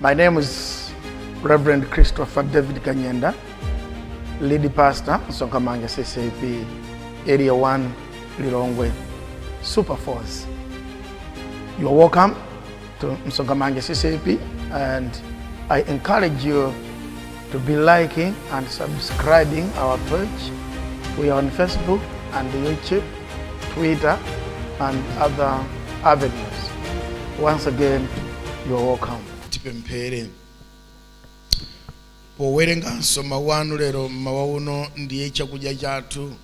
My name is Reverend Christopher David Kanyenda, lead pastor, Msonkhamanja CCAP, Area 1, Lilongwe, Super Force. You are welcome to Msonkhamanja CCAP, and I encourage you to be liking and subscribing our page. We are on Facebook and YouTube, Twitter, and other avenues. Once again, you are welcome. Tipemphere. Powerenganso mawu anu lero mmawa uno, ndiye chakudya chathu.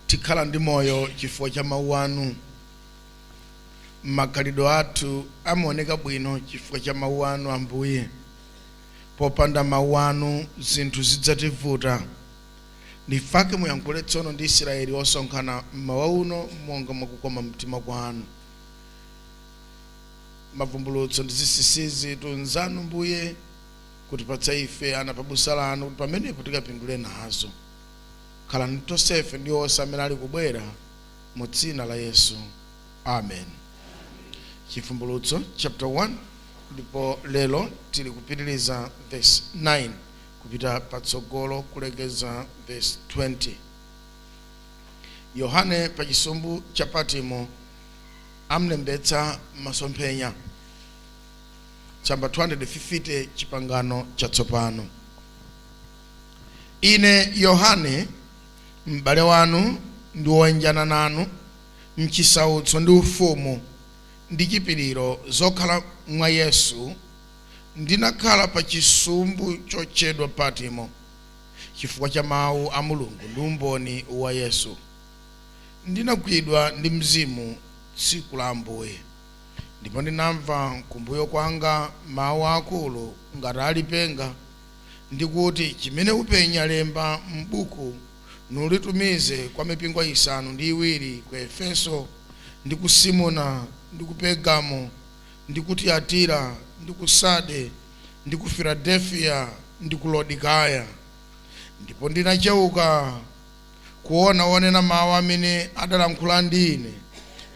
Tikhala ndi moyo chifukwa cha mawu anu. Makhalidwe athu amaoneka bwino chifukwa cha mawu anu, Ambuye. Popanda mawu anu zinthu zidzativuta. Ndifake muyankhule tsono ndi Israeli osonkhana mmawa uno monga mwakukoma mtima kwanu. Mavumbulutso ndi zinsinsi tunzanu, Mbuye, kutipatsa ife ana pabusa lanu kuti pamenepo tikapindule nazo. Khalani tonsefe ndi onse amene ali kubwera, mu dzina la Yesu, amen. Chivumbulutso chapter 1, ndipo lero tili kupitiriza verse 9 kupita patsogolo kulekeza verse 20. Yohane pa chisumbu cha Patimo amlembetsa masomphenya, tsamba 250, Chipangano Chatsopano. Ine Yohane, m'bale wanu ndi woyanjana nanu mchisautso ndi ufumu ndi chipiriro zokhala mwa Yesu, ndinakhala pa chisumbu chotchedwa Patimo chifukwa cha mawu a Mulungu ndi umboni wa Yesu. Ndinagwidwa ndi Mzimu tsiku la Ambuye, ndipo ndinamva kumbuyo kwanga mawu akulu ngati alipenga, ndikuti, "Chimene upenya lemba m'buku, nulitumize kwa mipingo isanu ndi iwiri, ku Efeso ndi ku Simuna ndi ku Pergamo ndi ku Tiyatira ndi ku Sade ndi ku Filadelfiya ndi ku Laodikaya." Ndipo ndinachewuka kuona wonena mawu amene adalankhula ndi ine.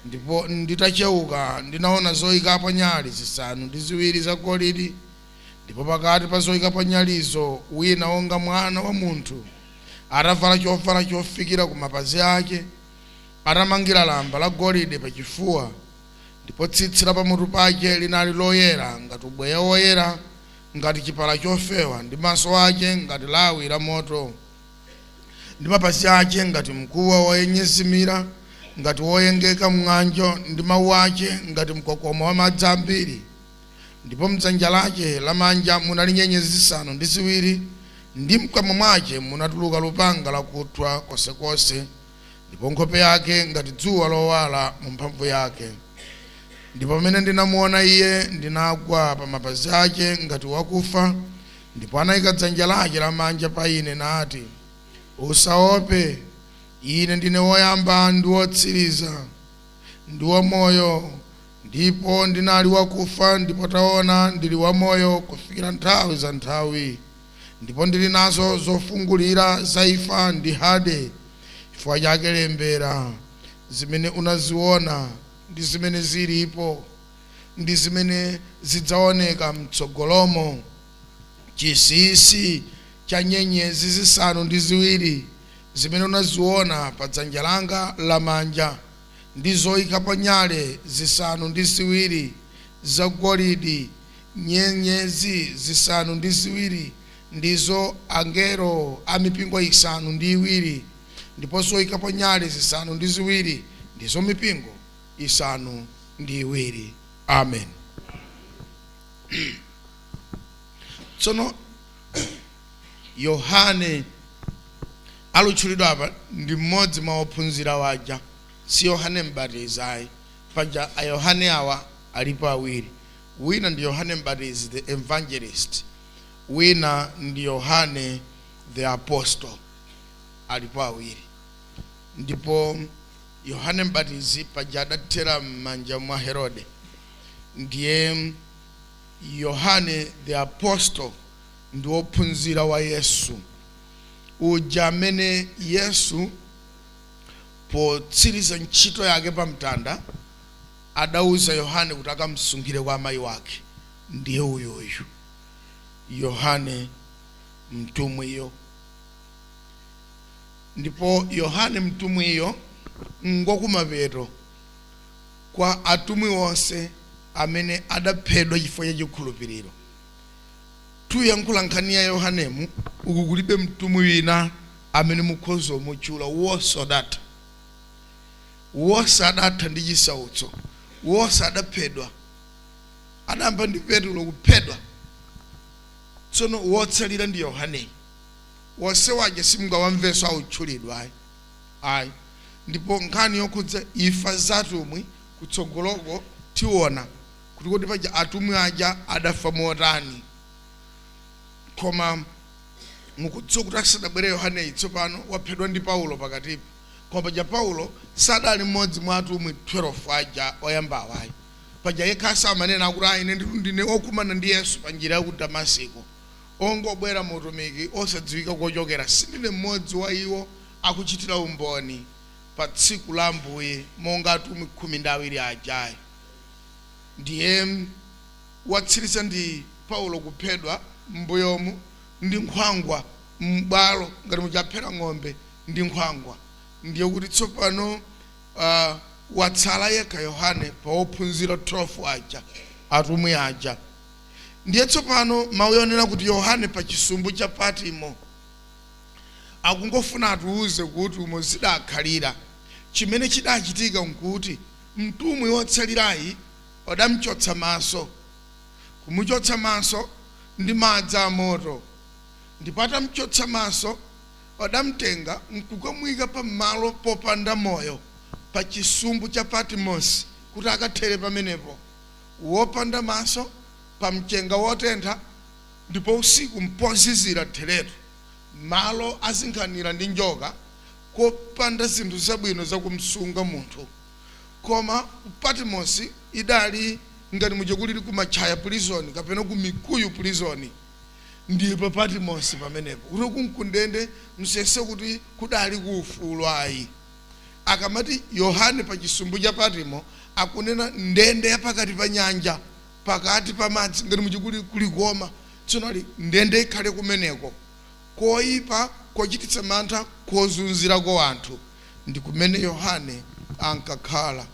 Ndipo nditachewuka ndinaona zoyikapo nyali zisanu ndi ziwiri zagolide, ndipo pakati pa zoyikapo nyalizo wina wonga mwana wa munthu, atavala chovala chofikira ku mapazi ake, atamangira lamba la golide pachifuwa. Ndipo tsitsi la pamutu pake linali loyera ngati ubweya woyera, ngati chipala chofewa, ndi maso ake ngati lawi la moto, ndi mapazi ake ngati mkuwa woyenyezimira, ngati woyengeka mng'anjo, ndi mawu ake ngati mkokomo wa madzi ambiri. Ndipo mdzanja lake lamanja munali nyenyezi zisanu ndi ziwiri, ndi mkamwa mwake munatuluka lupanga lakuthwa konsekonse, ndipo nkhope yake ngati dzuwa lowala mu mphamvu yake. Ndipo pamene ndinamuona iye, ndinagwa pa mapazi ake ngati wakufa. Ndipo anayika dzanja lake lamanja pa ine nati, "Usaope, ine ndine woyamba ndi wotsiriza ndi wamoyo. Ndipo ndinali wakufa, ndipo taona, ndili wamoyo kufikira nthawi za nthawi, ndipo ndili nazo zofungulira za imfa ndi Hade. Chifukwa chake lembera zimene unaziona, ndi zimene zilipo, ndi zimene zidzaoneka mtsogolomo. Chinsinsi cha nyenyezi zisanu ndi ziwiri zimene unaziona pa dzanja langa lamanja, ndi zoyikapo nyale zisanu ndi ziwiri zagolide, nyenyezi zisanu ndi ziwiri ndizo angelo a mipingo isanu ndi iwiri, ndipo zoyikapo nyale zisanu ndi ziwiri ndizo mipingo isanu ndi iwiri." Amen. Tsono Yohane alutchulidwa apa ndi mmodzi mwa ophunzira waja, si Yohane Mbatizi ayi. Paja a Yohane awa alipo awiri: wina ndi Yohane Mbatizi the evangelist, wina ndi Yohane the apostle. Alipo awiri. Ndipo Yohane Mbatizi paja adathera m'manja mwa Herode, ndiye Yohane the apostle ndi wophunzira wa Yesu uja amene Yesu potsiriza ntchito yake pa mtanda adauza Yohane kuti akamsungire kwa amayi wake. Ndiye uyuyu Yohane mtumwiyo. Ndipo Yohane mtumwiyo ngwakumapeto kwa atumwi onse amene adaphedwa chifukwa cha chikhulupiriro. Tuyankhula nkhani ya Yohanemu, uku kulibe mtumwi wina amene mukhoza kumutchula wosadatha, wosadatha ndi chisautso, wosadaphedwa. Adayamba ndi Petulo kuphedwa, tsono wotsalira ndi Yohaneyi. Wonse waja simungawamvenso autchulidwa, ayi, ayi. Ndipo nkhani yokhudza imfa za atumwi kutsogoloko tiona kuti kodi paja atumwi aja adafa motani. Koma mukudziwa kuti asadabwere Yohaneyi, tsopano waphedwa ndi Paulo pakatipo. Koma paja Paulo sadali mmodzi mwa atumwi 12 aja oyambawo, ayi. Paja yekha samanena akuti, "Ayi, ine ndine okumana ndi Yesu pa njira ya ku Damasiko, ongobwera muutumiki osadziwika kochokera, sindine mmodzi wa iwo akuchitira umboni pa tsiku la Ambuye monga atumwi 12 ajayi." Ndiye watsiriza ndi Paulo kuphedwa m'mbuyomu ndi nkhwangwa m'bwalo, ngati muchaphera ng'ombe ndi nkhwangwa. Ndiye kuti tsopano watsala yekha Yohane pa ophunzira 12 aja, atumwi aja. Ndiye tsopano mawu yonena kuti Yohane pa chisumbu cha Patimo akungofuna atiuze kuti umo zidakhalira. Chimene chidachitika nkuti mtumwi wotsalirayi adamchotsa maso, kumuchotsa maso ndi madzi amoto. Ndipo atamchotsa maso, adamtenga nkukamuyika pamalo popanda moyo pa chisumbu cha Patmos kuti akathere pamenepo, wopanda maso, pa mchenga wotentha, ndipo usiku mpozizira theretu, malo azinkhanira ndi njoka, kopanda zinthu zabwino zakumsunga munthu. Koma ku Patmos idali ngati muja kulili ku Machaya Prison kapena ku Mikuyu Prison. Ndiye pa Patmos pamenepo kuti kunkundende, msese kuti kudali ku ufulu, ayi. Akamati Yohane pa chisumbu cha Patimo, akunena ndende ya pakati pa nyanja, pakati pa madzi, ngati muja kuli kulikoma. Tsono ali ndende ikhale kumeneko, koyipa, kochititsa mantha, kozunzirako anthu, ndi kumene Yohane ankakhala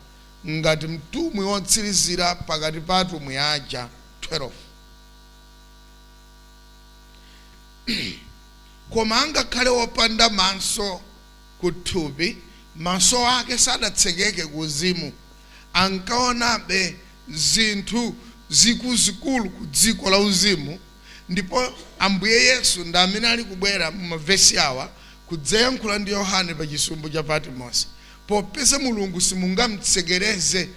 ngati mtumwi wotsirizira pakati pa atumwi aja 12. Koma angakhale wopanda maso kuthupi, maso ake sadatsekeke ku uzimu. Ankaonabe zinthu zikuluzikulu ku dziko la uzimu. Ndipo Ambuye Yesu ndi amene ali kubwera mu mavesi awa kudzayankhula ndi Yohane pa chisumbu cha Patmos. Popeza Mulungu simungamtsekereze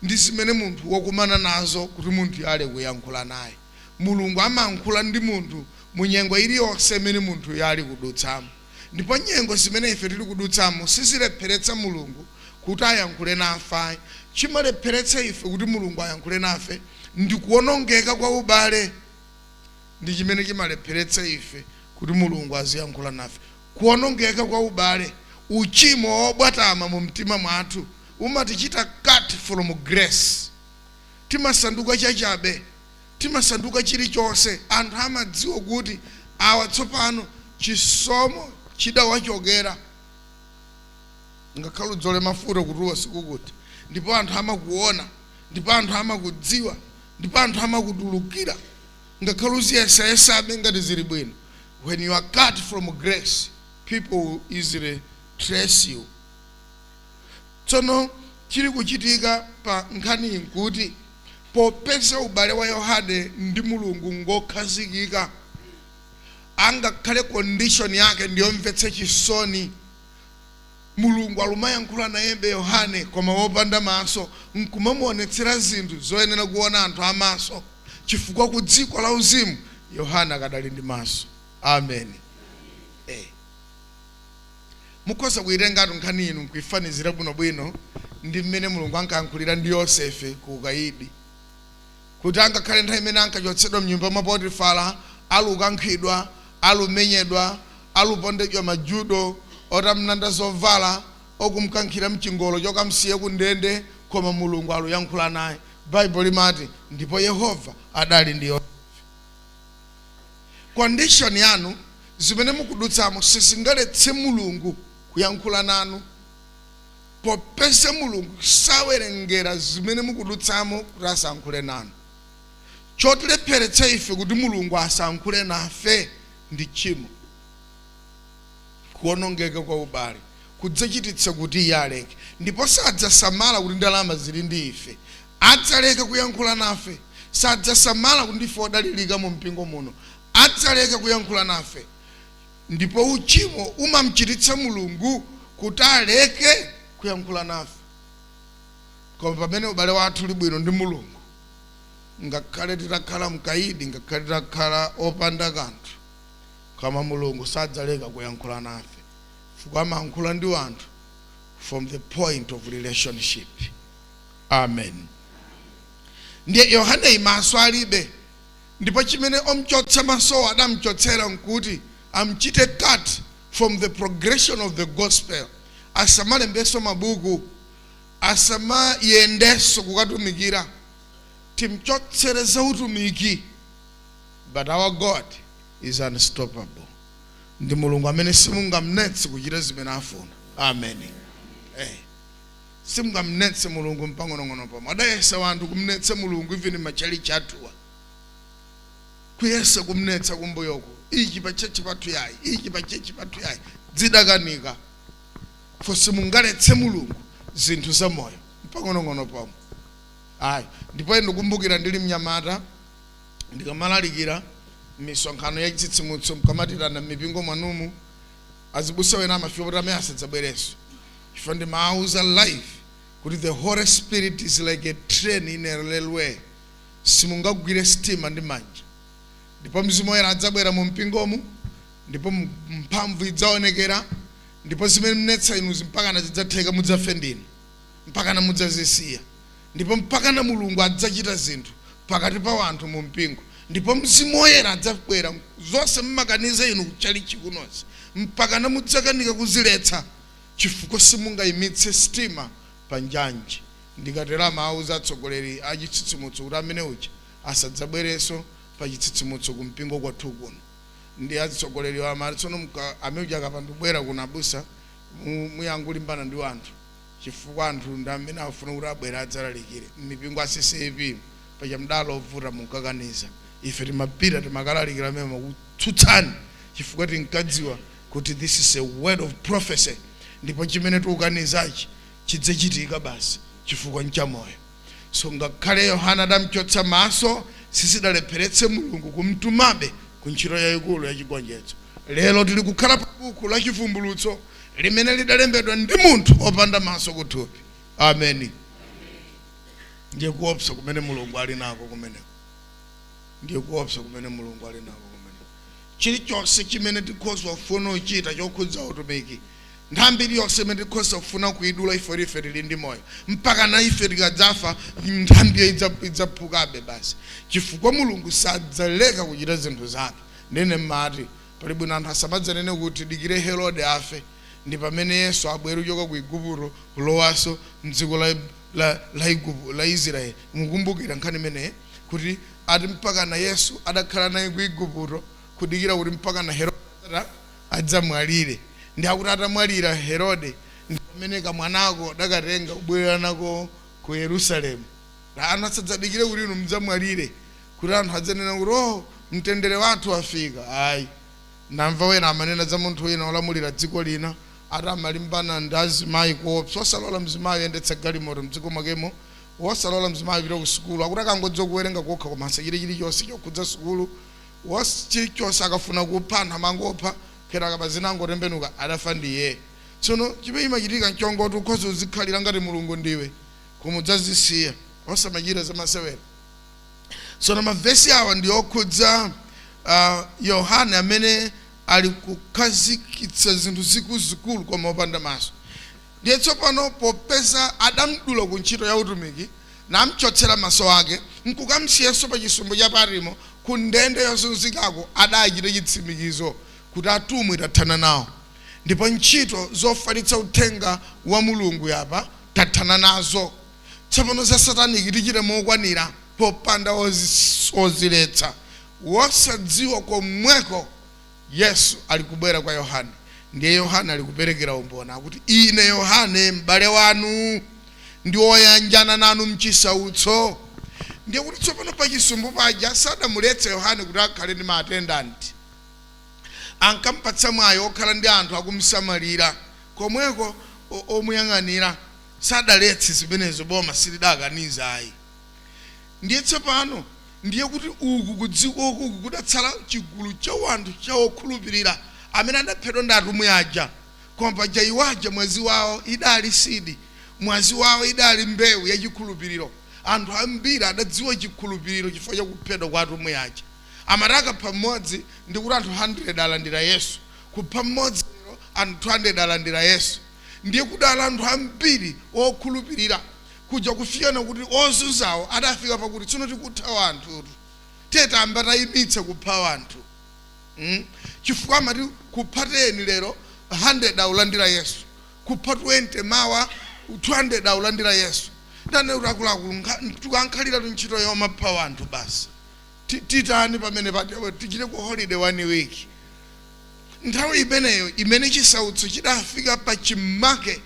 ndi zimene munthu wakumana nazo kuti munthu ale kuyankhula naye. Mulungu amayankhula ndi munthu mu nyengo iliyonse imene munthu ali kudutsamo. Ndipo nyengo zimene ife tili kudutsamo sizilepheretsa Mulungu kuti ayankhule nafe. Chimalepheretsa ife kuti Mulungu ayankhule nafe ndi kuwonongeka kwa ubale. Ndi chimene chimalepheretsa ife kuti Mulungu aziyankhula nafe, kuwonongeka kwa ubale. Uchimo wobwatama mu mtima mwathu umatichita cut from grace. Timasanduka chachabe, timasanduka chilichonse. Anthu amadziwa kuti awa tsopano chisomo chidawachokera, ngakhale udzole mafuta kutuwa sikukuti. Ndipo anthu amakuona, ndipo anthu amakudziwa, ndipo anthu amakutulukira, ngakhale uziyesayesabe ngati zili bwino. When you are cut from grace, people will easily trace you. Tsono chili kuchitika pa nkhaniyi nkuti popeza ubale wa Yohane ndi Mulungu ngokhazikika, angakhale condition yake ndiyomvetsa chisoni, Mulungu alumayankhula nayebe Yohane koma wopanda maso, nkumamuonetsera zinthu zoyenera kuona anthu amaso, chifukwa ku dziko la uzimu Yohane akadali ndi maso. Amen. Mukhoza kuitengatu nkhani inu nkuifanizira bwinobwino ndi mmene Mulungu ankayankhulira ndi Yosefe ku ukayidi, kuti angakhale nthawi imene ankachotsedwa mnyumba mwa Potifara, alukankhidwa, alumenyedwa, alupondedwa majudo, otamnanda zovala, okumkankhira mchingolo chokamsiya ku ndende, koma Mulungu aluyankhula naye. Baibulo limati, "Ndipo Yehova adali ndi Yosefe." Condition yanu, zimene mukudutsamo, sizingaletse Mulungu kuyankhula nanu, popeza Mulungu sawerengera zimene mukudutsamo kuti asankhule nanu. Chotilepheretsa ife kuti Mulungu asankhule nafe ndi tchimo. Kuwonongeka kwa ubale kudzachititsa kuti iye aleke, ndipo sadzasamala kuti ndalama zili ndi ife, adzaleka kuyankhula nafe. Sadzasamala kuti ndife odalirika mu mpingo muno, adzaleka kuyankhula nafe. Ndipo uchimo umamchititsa Mulungu kuti aleke kuyankhula nafe. Koma pamene ubale wathu uli bwino ndi Mulungu, ngakhale titakhala mkaidi, ngakhale titakhala opanda kanthu, koma Mulungu sadzaleka kuyankhula nafe, chifukwa amayankhula ndi anthu from the point of relationship. Amen. Ndiye Yohane maso alibe, ndipo chimene omchotsa masowo adamchotsera nkuti amchite cut from the progression of the gospel, asamalembenso mabuku, asamayendenso kukatumikira, timchotsere za utumiki. But our God is unstoppable. Ndi Mulungu amene simungamnetse kuchita zimene afuna. Amen. Simungamnetse Mulungu mpang'onong'ono pomwe. Adayesa wanthu kumnetsa Mulungu, even machalichi athuwa kuyesa kumnetsa kumbuyoko, ichi pa church pathu yayi, ichi pa church pathu yayi, zidakanika. For simungaletse Mulungu zinthu za moyo mpang'onong'ono pomwe, ayi. Ndipo ndikumbukira ndili mnyamata, ndikamalalikira misonkhano ya chitsitsimutso, mkamatirana m'mipingo mwanumu, azibusa wena amafika kuti amene asadzabwerenso, chifukwa ndimawuza live kuti the Holy Spirit is like a train in a railway. Simungagwire sitima ndi manja. Ndipo Mzimu Woyera adzabwera mu mpingomu, ndipo mphamvu idzaonekera, ndipo zimene mnetsa inuzi mpakana zidzatheka, mudzafe ndinu, mpakana mudzazisiya. Ndipo mpakana Mulungu adzachita zinthu pakati pa wanthu mu mpingo, ndipo Mzimu Woyera adzabwera. Zonse mmakaniza inu kuchalichi kunozi, mpakana mudzakanika kuziletsa, chifukwa simungayimitse sitima pa njanji. Ndikatera mawuza atsogoleri a chitsitsimutso kuti amene uja asadzabwerenso pa chitsitsimutso ku mpingo kwathu kuno. Ndi atsogoleri amati, "Tsono amene uja akapandubwera kuno, abusa, muyangulimbana ndi anthu, chifukwa anthu ndi amene afuna kuti abwere adzalalikire m'mipingo a CCAP. Paja mdalo ovuta, munkakaniza, ife timapita timakalalikira amene makutsutsani, chifukwa tinkadziwa kuti this is a word of prophecy, ndipo chimene tikukanizachi chidzachitika basi, chifukwa nchamoyo." So ngakhale Yohana adamchotsa maso, sizidalepheretse Mulungu kumtumabe ku ntchito yayikulu yachigonjetso. Lero tili kukhala pa buku la Chivumbulutso limene lidalembedwa ndi munthu opanda maso kuthupi. Ameni. Ndiye kuopsa kumene Mulungu ali nako kumeneko, ndiye kuopsa kumene Mulungu ali nako kumeneko. Chilichonse chimene tikhoza kufuna kuchita chokhudza utumiki, nthambi iliyonse imene tikhoza kufuna kuidula, ife tili ndi moyo, mpaka na ife tikadzafa, nthambiyo idzaphukabe basi, chifukwa Mulungu sadzaleka kuchita zinthu zake. Ndine mmati pali bwino anthu asamadzanene kuti dikire Herode afe ndi pamene Yesu abwere kuchoka ku Igupto kulowanso mdziko la Israeli. Mukumbukira nkhani imeneyi, kuti ati mpaka na Yesu adakhala naye ku Igupto kudikira kuti mpaka na Herode adzamwalire. Ndi akuti atamwalira Herode, ndi pamene kamwanako dakatenga kubwerera nako ku Yerusalemu. Anthu asadzadikire kuti inu mudzamwalire kuti anthu adzanena kuti, "Oh, mtendere wathu wafika." Ayi. Ndamva wena amanena za munthu wina olamulira dziko lina, ati amalimbana ndi azimayi kuopsa, osalola mzimayi oyendetsa galimoto mdziko mwakemo, wosalola mzimayi kupita ku sukulu, akuti akangodziwa kuwerenga kokha koma asachite chilichonse chokhudza sukulu, chilichonse. Akafuna kupha anthu amangopha, kenaka pazina angotembenuka, adafa ndiye. Tsono chimene chimachitika nchongoti ukhoza uzikhalira ngati Mulungu ndiwe, koma udzazisiya. Osamachita zamasewera. Tsono mavesi awa ndi okhudza Yohane amene ali kukhazikitsa zinthu zikuluzikulu koma opanda maso. Ndiye tsopano popeza adamdula ku ntchito ya utumiki, namchotsera maso ake, nkukamsiyanso pa chisumbu cha Patimo ku ndende yozunzikako, adachita chitsimikizo kuti atumwi tathana nawo, ndipo ntchito zofalitsa uthenga wa Mulungu yapa tathana nazo. Tsopano za satanic tichite mokwanira popanda oziletsa. Wosadziwa komweko Yesu ali kubwera kwa Yohane. Ndiye Yohane ali kuperekera umboni akuti, ine Yohane m'bale wanu ndi woyanjana nanu mchisautso. Ndiye kuti tsopano pachisumbu paja sadamuletse Yohane kuti akhale ndi ma attendant, ankampatsa mwayi okhala ndi anthu akumsamalira komweko, omuyang'anira. Sadaletse zimenezo, boma silidakaniza ayi. Ndiye tsopano ndiye kuti uku kudziko uku kudatsala chigulu cha wanthu cha okhulupirira amene adaphedwa ndi atumwi aja. Koma paja iwaja mwazi wawo idali seed, mwazi wawo idali mbewu yachikhulupiriro. Anthu ambiri adadziwa chikhulupiriro chifukwa chakuphedwa kwa atumwi aja. Amati akapha mmodzi, ndikuti anthu 100 alandira Yesu. Kupha mmodzi lero, anthu 200 alandira Yesu. Ndiye kudala anthu ambiri okhulupirira kuja, kufikana kuti ozunzawo adafika pakuti tsono tikutha wanthutu, tetamba tayimitsa kupha wanthu, Chifukwa amati kupha 10 lero, 100 aulandira Yesu. Kupha 20 mawa, 200 aulandira Yesu. Ndane kuti akuluakulu, tikankhaliratu ntchito yomapha wanthu basi. Titani pamene pati tichite ku holiday one week? Nthawi imeneyo imene chisautso chidafika pa chimake,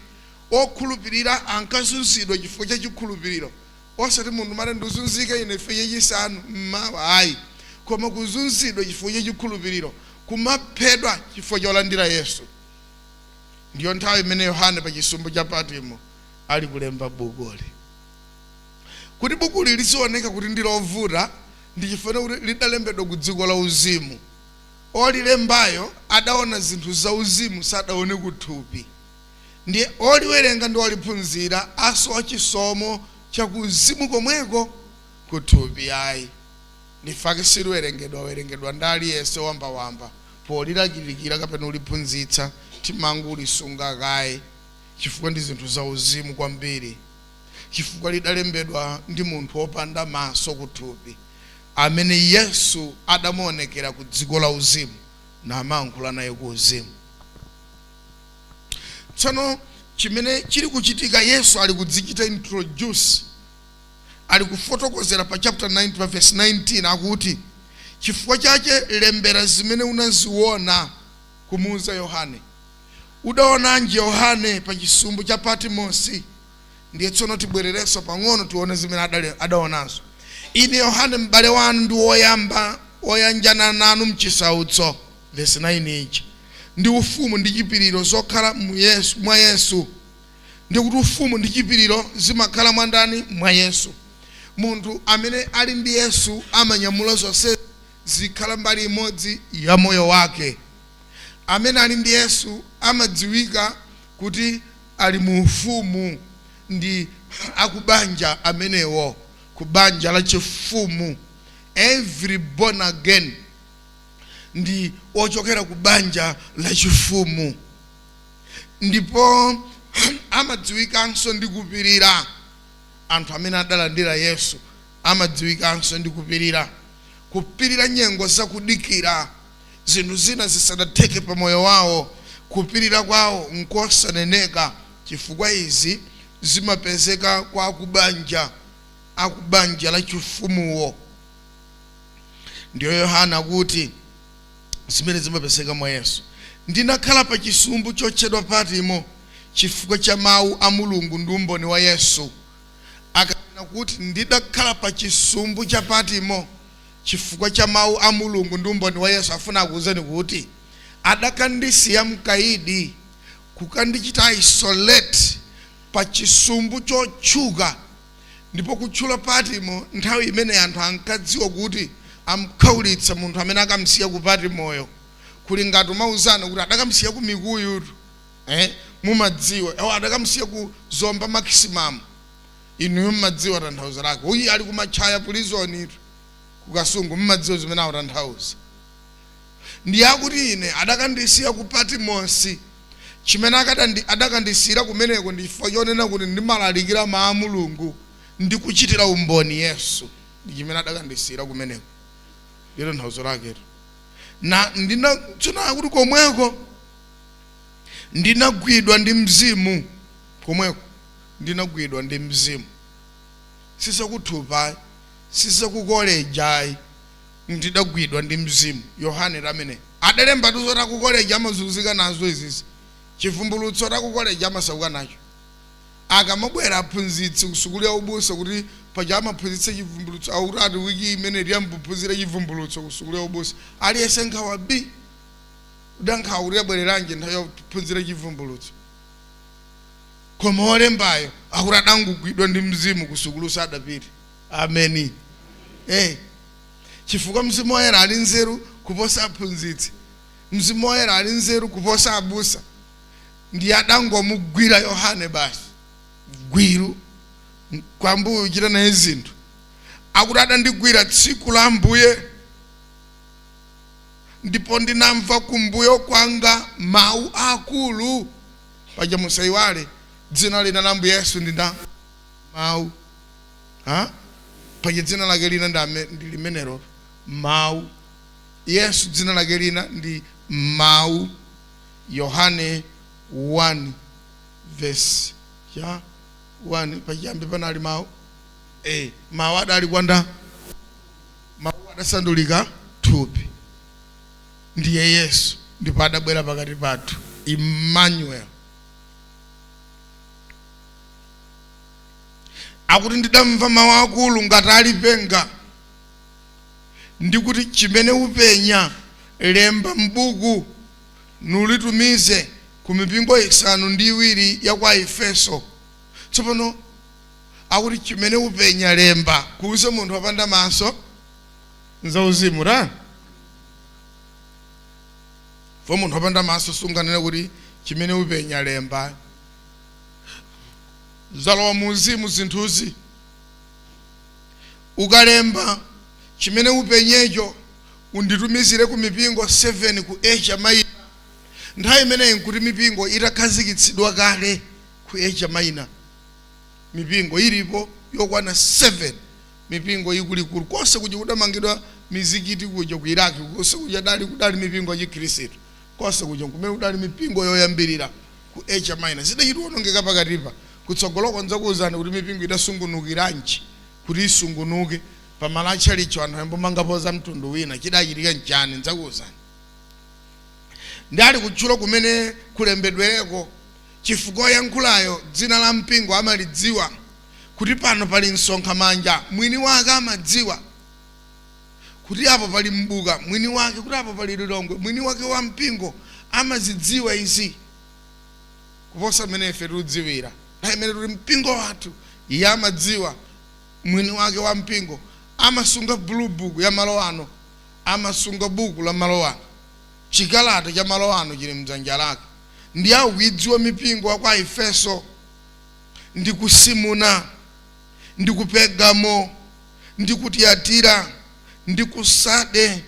okhulupirira ankazunzidwa chifukwa cha chikhulupiriro. Osati munthu mati ndizunzike ine chifukwa chachisanu mmawa, ayi, koma kuzunzidwa chifukwa cha chikhulupiriro, kumaphedwa chifukwa cholandira Yesu. Ndiyo nthawi imene Yohane pa chisumbu cha Patimo ali kulemba bukuli. Kuti bukuli lizioneka kuti ndi lovuta ndi chifukwa kuti lidalembedwa ku dziko la uzimu. Olilembayo adaona zinthu za uzimu, sadaone kuthupi. Ndiye oliwerenga ndi oliphunzira asowa chisomo chakuuzimu komweko, kuthupi ayi. Ndifake siliwerengedwa werengedwa ndi aliyense wambawamba polilalikira kapena uliphunzitsa. Timangu ulisunga kaye chifukwa ndi zinthu za uzimu kwambiri, chifukwa lidalembedwa ndi munthu wopanda maso kuthupi amene Yesu adamuonekera ku dziko la uzimu namayankhula naye ku uzimu. Tsono chimene chili kuchitika, Yesu ali kudzichita introduce, ali kufotokozera pa chapter 9 pa verse 19, akuti, chifukwa chache lembera zimene unaziona. Kumuuza Yohane, udaonanji Yohane pa chisumbu cha Patimosi? Ndiye tsono tibwererenso pang'ono tione zimene adaonanso. Ine Yohane m'bale wanu ndi woyamba woyanjana nanu mchisautso, verse 9 ichi, ndi ufumu ndi chipiriro zokhala mwa Yesu. Ndi kuti ufumu ndi chipiriro zimakhala mwa ndani? Mwa Yesu. Munthu amene ali ndi Yesu amanyamula zonse, zikhala mbali imodzi ya moyo wake. Amene ali ndi Yesu amadziwika kuti ali mu ufumu, ndi akubanja amenewo, ku banja la chifumu. Every born again ndi ochokera ku banja la chifumu, ndipo amadziwikanso ndi kupirira. Anthu amene adalandira Yesu amadziwikanso ndi kupirira, kupirira nyengo zakudikira zinthu zina zisadatheke pa moyo wawo. Kupirira kwawo nkosaneneka, chifukwa izi zimapezeka kwa akubanja la chifumuwo. Ndiyo Yohana akuti zimene zimapezeka mwa Yesu. Ndinakhala pa chisumbu chotchedwa Patimo chifukwa cha mawu a Mulungu ndi umboni wa Yesu. Akanena kuti ndidakhala pa chisumbu cha Patimo chifukwa cha mawu a Mulungu ndi umboni wa Yesu, afuna akuwuzeni kuti adakandisiya mkaidi, kukandichita isolate pa chisumbu chotchuka. Ndipo kutchula Patimo nthawi imene anthu ankadziwa kuti amkhaulitsa munthu amene akamsiya ku Patimoyo, kuli ngati umauzana kuti adakamsiya ku Mikuyutu, eh? Mumadziwa adakamsiya ku Zomba Maximum, inuyo mmadziwa tanthauzo lake. Uyi ali kumachaya prison itu kukasungu, mmadziwa zimene akutanthauza. Ndiye akuti ine adakandisiya ku Patimosi. Chimene adakandisiyira kumeneko ndi chifukwa chonena kuti ndimalalikira mawu a Mulungu ndi kuchitira umboni Yesu. Ndi chimene adakandisiyira kumeneko, ndiye tanthauzo laketo. Na ndina tsono akuti komweko ndinagwidwa ndi mzimu, komweko ndinagwidwa ndi mzimu. Sizakuthupi ayi, sizakukoleji ayi. Ndidagwidwa ndi mzimu. Yohane amene adalemba tuzoti akukoleji amazunzika nazo izizi. Chivumbulutso akukoleji amasauka nacho. Akamabwera aphunzitsi kusukulu ya ubusa, kuti paja amaphunzitsa chivumbulutso, akuti ati wiki imene tiyambuphunzira chivumbulutso kusukulu ya ubusa, aliyense nkhawa b udankhawa kuti abwereranji nthawi yophunzira chivumbulutso. Koma olembayo akuti adangogwidwa ndi mzimu, kusukulu sadapite. Ameni. Chifukwa Mzimu Woyera ali nzeru kuposa aphunzitsi, Mzimu Woyera ali nzeru kuposa abusa. Ndiye adangomugwira Yohane basi, gwiru kwambuyo uchita naye zinthu. Akuti adandigwira tsiku la Ambuye, ndipo ndinamva kumbuyo kwanga mawu akulu. Paja musayiwale, dzina lina la Ambuye Yesu ndina Mawu. Ha, paja dzina lake lina ndi limenelo, Mawu. Yesu dzina lake lina ndi Mawu. Yohane 1 verse ya 1, pachiyambi panali mawu. Mawu adali kwanda, mawu adasandulika thupi, ndiye Yesu, ndipo adabwera pakati pathu, Emmanuel. Akuti ndidamva mawu akulu ngati alipenga, ndikuti, "Chimene upenya lemba m'buku, nulitumize ku mipingo isanu ndi iwiri ya kwa Efeso." Tsopano akuti chimene upenya lemba, kuuze munthu wopanda maso nzauzimu ta fo. Munthu wopanda maso sunganene kuti chimene upenya lemba. Zalowa muuzimu zinthuzi. Ukalemba chimene upenyecho, unditumizire ku mipingo 7 ku Asia Minor. Nthawi imeneyi nkuti mipingo itakhazikitsidwa kale ku Asia Minor. Mipingo ilipo yokwana 7, mipingo ikuluikulu. Konse kuja kudamangidwa mizikiti kuja ku Iraq, konse kuja dali kudali mipingo ya Chikhristu. Konse kuja kumene kudali mipingo yoyambirira ku Asia Minor. Zidachitiwonongeka pakatipa. Kutsogoloko ndidzakuwuzani kuti mipingo idasungunukiranji, kuti isungunuke pamalo atchalicho, anthu ayambomangapo za mtundu wina, chidachitika nchani, ndidzakuwuzani. Ndi ali kutchulo kumene kulembedwereko, chifukwa oyankhulayo dzina la mpingo amalidziwa, kuti pano pali Msonkhamanja, mwini wake amadziwa kuti apo pali Mbuka, mwini wake kuti apo pali Lilongwe, mwini wake wa mpingo amazidziwa izi kuposa mmene ife tikudziwira. Nthawi imene tuli mpingo wathu, iye amadziwa. Mwini wake wa mpingo amasunga blue book ya malo ano, amasunga buku la malo ano, chikalata cha malo ano chili mdzanja lake. Ndi akuidziwa mipingo wa kwa Efeso ndi ku Simuna ndi ku Pergamo ndi ku Tiyatira ndi ku Sade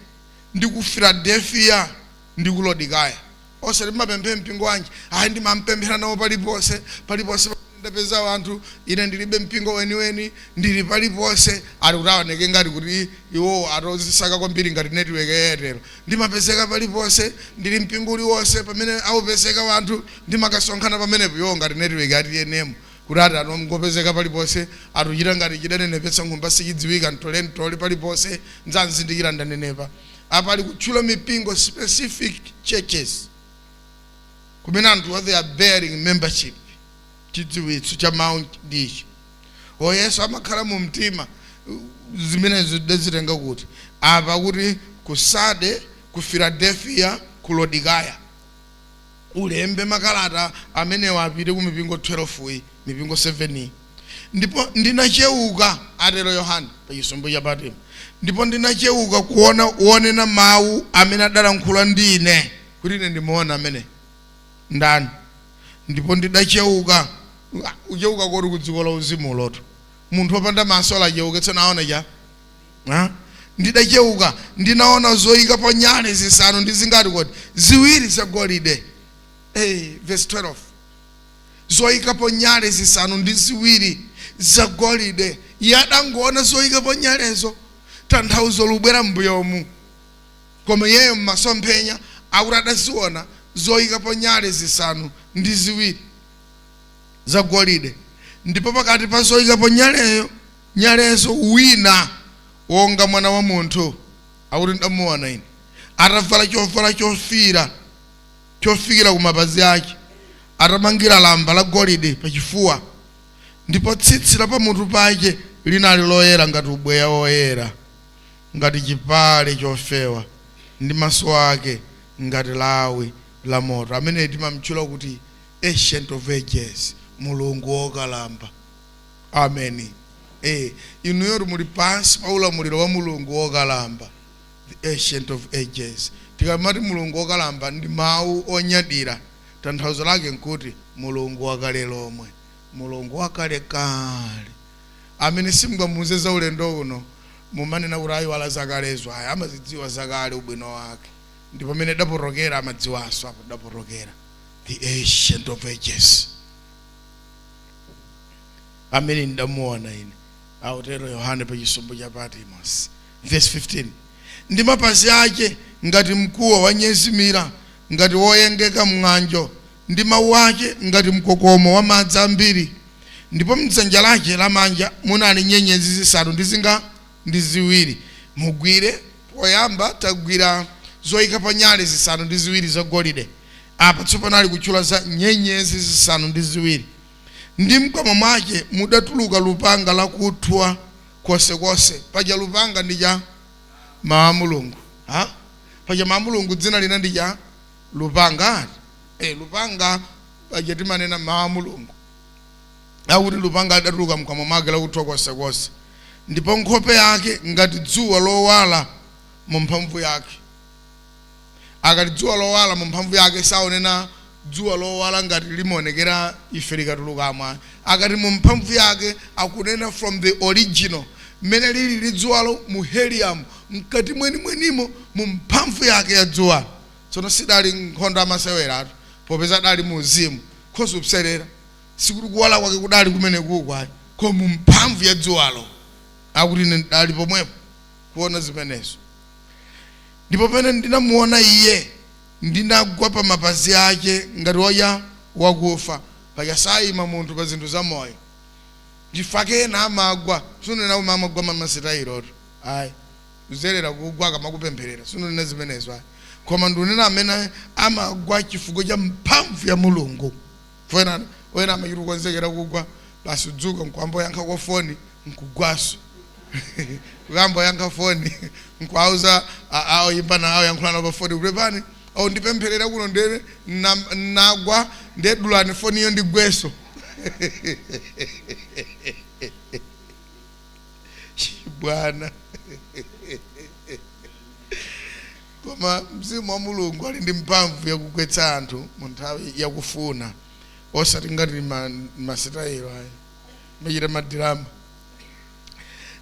ndi ku Filadelfiya ndi ku Lodikaya. Osati mapemphera mpingo wanji ayi, ndimampemphera nawo paliponse, paliponse pamene ndapeza anthu. Ine ndilibe mpingo weniweni, ndili paliponse. Ali kuti aoneke ngati kuti iwo atozisaka kwambiri ngati network ya Airtel. Ndimapezeka paliponse, ndili mpingo uliwonse pamene awupezeka wanthu, ndimakasonkhana pamenepo. Iwo ngati network ya TNM, kuti ati anongopezeka paliponse, atuchita ngati chidanenepetsa nkhumba sichidziwika, mtole paliponse ndzanzindikira ndanenepa. Apa ali kutchula mipingo, specific churches kumene anthu they are bearing membership. Chidziwitso cha mawu ndichi o Yesu amakhala mu mtima. Zimene zidazitenga kuti apa kuti ku Sade, ku Philadelphia, ku Lodikaya, ulembe makalata amenewa apite ku mipingo 12 iyi, mipingo 7 iyi. Ndipo ndinachewuka, atero Yohane pa chisumbu cha Patimo, ndipo ndinachewuka kuona wonena mawu amene adalankhula ndi ine, kuti ine ndimuona amene ndani. Ndipo ndidachewuka. Uchewuka koti ku dziko la uzimu loto, munthu wopanda maso alachewuke, tsono aone cha? Ha? Ndidachewuka, ndinaona zoyikapo nyale zisanu ndi zingati kodi? Ziwiri zagolide. Hey, verse 12, zoyikapo nyale zisanu ndi ziwiri zagolide. Iye adangoona zoyikapo nyalezo, tanthauzo lubwera m'mbuyomu. Koma iyeyo mmasomphenya akuti adaziona zoyikapo nyale zisanu ndi ziwiri zagolide, ndipo pakati pa zoyikapo nyaleyo nyalezo wina wonga mwana wa munthu, akuti ndamuona ine atavala chovala chofira chofikira ku mapazi ake, atamangira lamba la golide pachifuwa, ndipo tsitsi la pamutu pake linali loyera ngati ubweya woyera, ngati chipale chofewa, ndi maso ake ngati lawi la moto. Amene timamtchula kuti Ancient of Ages, Mulungu wokalamba. Ameni. Inuyo muli pansi pa ulamuliro wa Mulungu wokalamba, the Ancient of Ages. Tikamati Mulungu wokalamba ndi mawu onyadira, tanthauzo lake nkuti Mulungu wakale lomwe, Mulungu wakalekale, amene simungamuuze za ulendo uno, mumanena kuti ayiwala zakalezo. Aya, amazidziwa zakale ubwino wake, ndi pamene dapotokera amadziwanso apo dapotokera. The Ancient of Ages amene ndamuona ine, autero Yohane pa chisumbu cha Patmos. Verse 15: ndi mapazi ake ngati mkuwa wanyezimira, ngati woyengeka mng'anjo, ndi mawu ake ngati mkokomo wa madzi ambiri. Ndipo mdzanja lake lamanja munali nyenyezi zisanu ndi zinga ndi ziwiri. Mugwire poyamba tagwira zoyika pa nyale zisanu ndi ziwiri zagolide. Apa tsopano ali kutchula za nyenyezi zisanu ndi ziwiri. Ndi mkamwa mwake mudatuluka lupanga lakuthwa konsekonse. Paja lupanga ndi cha mawu a Mulungu, ha? Paja mawu a Mulungu dzina lina ndi cha lupanga. Lupanga paja timanena mawu a Mulungu. Akuti lupanga lidatuluka mkamwa mwake lakuthwa konsekonse, ndipo nkhope yake ngati dzuwa lowala mu mphamvu yake. Akati dzuwa lowala mu mphamvu yake, saonena dzuwa lowala ngati limaonekera ife likatulukamo. Akati mu mphamvu yake, akunena from the original mmene lili lidzuwalo mu helium, mkati mwenimwenimo mu mphamvu yake ya dzuwalo. Tsono sidali nkhondo amaseweratu, popeza dali mu uzimu, khozi kupserera, sikuti kuwala kwake kudali kumene kukwayi, koma mu mphamvu ya dzuwalo. Akuti ine ndali pomwepo kuona zimenezo. Ndipo pamene ndinamuona iye, ndinagwa pa mapazi ake ngati woya wakufa. Paja sayima munthu pa zinthu za moyo, ndifake ena amagwa. Sunena uma amagwa mamasitayiloto, ayi, kuzerera kugwa akamakupempherera, sunena zimenezo, ayi. Koma ndikunena amene amagwa chifukwa cha mphamvu ya Mulungu. Wena wena amachita kukonzekera kugwa, basi udzuka nkwamboyankha kwa foni nkugwaso, kukamboyankha foni nkwauza aoyimba nawo, yankhulana pa foni, kupepani au ndipempherera kuno, ndere nagwa, ndedulani foniyo ndigweso. Bwana, koma mzimu wa Mulungu ali ndi mphamvu yakugwetsa anthu mu nthawi yakufuna, osati ngati masitayilo ayi, machita madirama.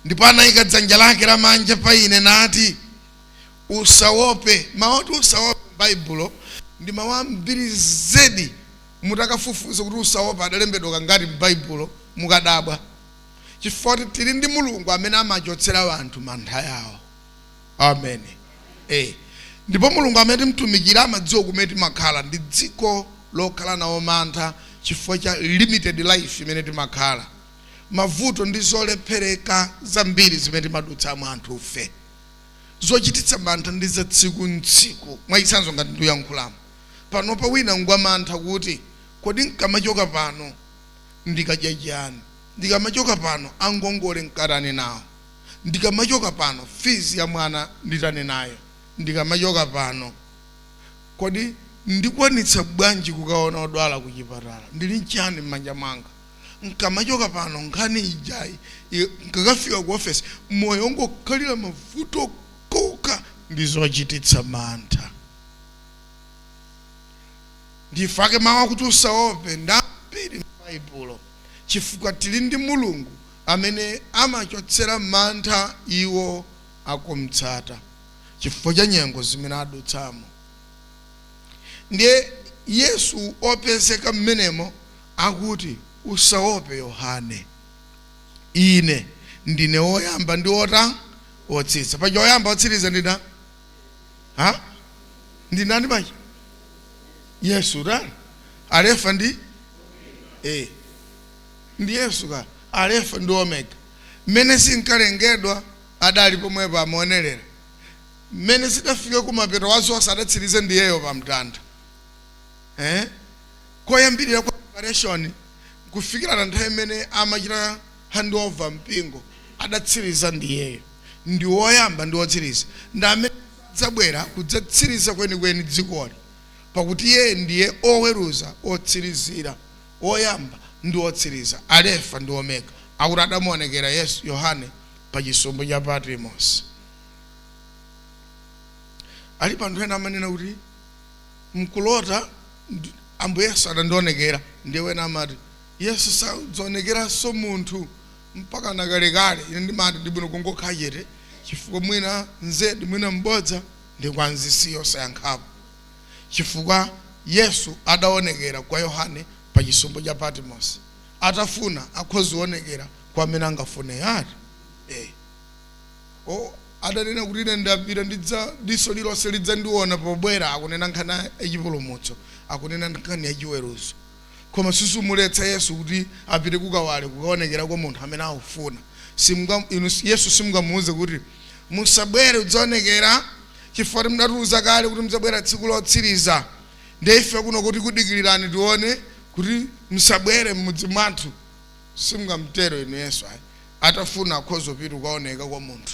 Ndipo anayika dzanja lake lamanja pa ine nati, "Usaope." Mawu oti "usaope" m'Baibulo ndi mawu ambiri zedi. Mutakafufuza kuti "usaope" adalembedwa kangati m'Baibulo, mukadabwa, chifukwa kuti tili ndi Mulungu amene amachotsera anthu mantha yawo. Amen. Ndipo Mulungu amene timtumikira amadziwa kumene timakhala ndi dziko lokhala nawo mantha chifukwa cha limited life imene timakhala, mavuto ndi zolephereka zambiri zimene timadutsamo anthufe, zochititsa mantha ndi za tsiku ntsiku. Mwachitsanzo, ngati ndikuyankhulamo panopa, wina ngwa mantha kuti, "Kodi nkamachoka pano ndikadya chiyani? Ndikamachoka pano angongole nkatani nawo? Ndikamachoka pano fees ya mwana nditani nayo? Ndikamachoka pano kodi ndikwanitsa bwanji kukaona odwala ku chipatala? Ndili nchani m'manja mwanga? Nkamachoka pano nkhani ijayi nkakafika ku ofesi?" Moyo ungokhalira mavuto koka ndi zochititsa mantha. Ndifake mawu akuti "usaope" ndambiri m'Baibulo, chifukwa tili ndi Mulungu amene amachotsera mantha iwo akumtsata chifukwa cha nyengo zimene adutsamo. Ndiye Yesu opezeka mmenemo akuti, "Usaope, Yohane, ine ndine woyamba ndi wota wotsiriza." Paja woyamba wotsiriza ndina ha ndinani? Paja Yesu ta Alefa ndi ndi Yesu ka Alefa ndi Omega. Mmene zinkalengedwa adali pomwepo amaonerera. Mmene zidafika kumapeto wa zonse adatsiriza ndiyeyo pamtanda. Koyambirira kwa preparation kufikira na nthawi imene amachita handover mpingo adatsiriza ndiyeyo. Ndi woyamba ndi wotsiriza, ndi amene adzabwera kudzatsiriza kwenikweni dzikoli, pakuti iye ndiye oweruza otsirizira, woyamba ndi wotsiriza, Alefa ndi Omega. Akuti adamuonekera Yesu Yohane pa chisumbu cha Patmos. Alipo anthu ena amanena kuti mkulota Ambuye Yesu adandionekera, ndiye wena amati Yesu sadzaonekeranso munthu mpaka nakalekale. Ine ndimati ndibwino kungokhala chete, chifukwa mwina nzedi, mwina mbodza, ndikwanzisiyo osayankhapo, chifukwa Yesu adaonekera kwa Yohane pa chisumbu cha Patmos. Atafuna akhoza kuonekera kwa amene angafune ati. O adanena kuti ine ndapita, ndidza, diso lilonse lidzandiona pobwera. Akunena nkhani yachipulumutso, akunena nkhani yachiweruzo, koma sisumuletsa Yesu kuti apite kukawale kukaonekera kwa munthu amene akufuna. Inu Yesu simungamuuze kuti musabwere udzaonekera chifukwa timudatiuza kale kuti mudzabwera tsiku lotsiriza, ndiye ife kuno kuti kudikilirani tione kuti musabwere m'mudzi mwathu. Simungamtero inu Yesu ayi. Atafuna akhoza kupita kukaoneka kwa munthu.